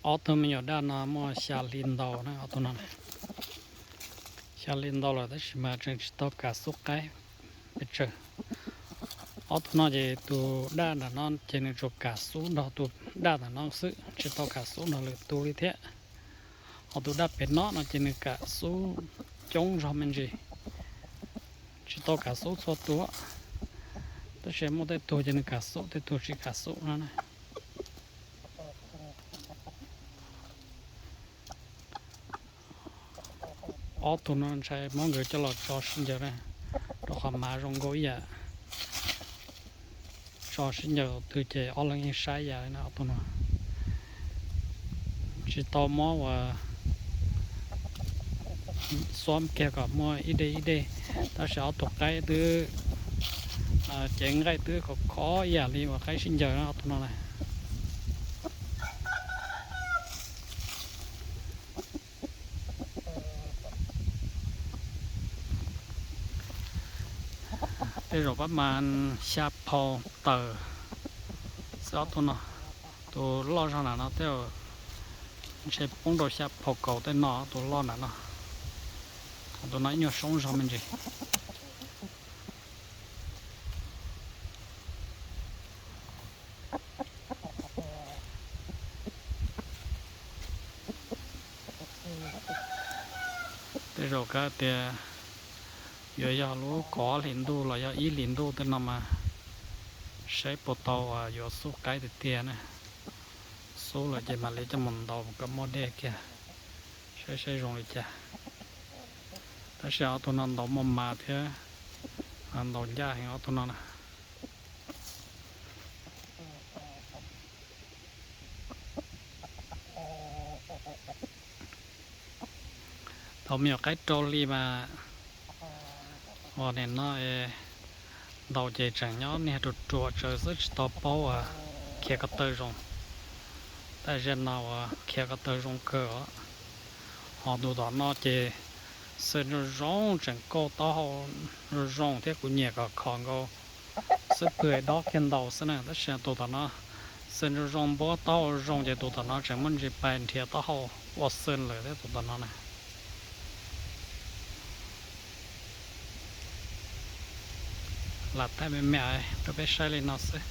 Ob tug me nyuam daj no muaj xya hli ntau na, ob tug no xya hli ntau lawm tab sis mas tseem tsis tau kam xub qaib pes tsawg. Ob tug no ces tus daj ntawm no ces nws tsuas kam xub nrog tus daj ntawm no xwb, tsis tau kam xub nrog lwm tus li thiab. Ho tus daj pem no no ces nws kam xub coob zog me ntsis, tsis tau kam xub txhua tus, tab sis muaj tej tug ces nws kam xub, tej tug tsis kam xub no na. Ob tug no ntshai muab nkawd coj los tso sib ncaws na, rau qhov mav zoo nkauj ib yam. Tso sib ncaws twg ces ob leeg yeej saib ib yam li na. Ob tug no tsis tau muab ua xuab kiag kom muaj ib dej ib dej, tab sis ob tug qaib twb cev nqaij twb khov khov ib yam li uas qaib sib ncaws na ob tug no na. Tej zaum pab mas xya phau tawm xwb ob tug no. Tus loj zog nram no tej zaum ntshe poob rau xya phau kaum tej no, tus loj nram no. Tus no ib nyuag soob zog me ntsis. Tej zaum kav tias yuav yog lub kaum ob hlis ntuj los yog ib hlis ntuj tej no mas saib puas tau uas yuav xub qaib tiag tiag na. Xub lawm ces mam li coj mus ntaus kom muaj dej kiag, saib saib zoo li cas. Tab sis ob tug no ntaus muaj mas thiab, ntaus ncaj heev ob tug no na. Tau me nyuam qaib rau hli mas uas nim no ntaus ces tseem nyob niag ruam ruam tsawv xwb tsis tau paub uas khiav ko taw zoo. Tab sis no uas khiav ko taw zoo kawg os. Ho tus tom no ces xwb zoo zoo tseem kauj taub hau zoo zoo thiab kuv nyiam kom khov nkaus xwb pwg dob kiag ntaus xwb na. Tab sis tus tom no xwb zoo zoo npuab taub hau zoo ces tus tom no tseem muaj ntsis pais nrhiav taub hau ua xwb lawm thiab tus tom no na. Lam thaij me me rau peb saib li no xwb.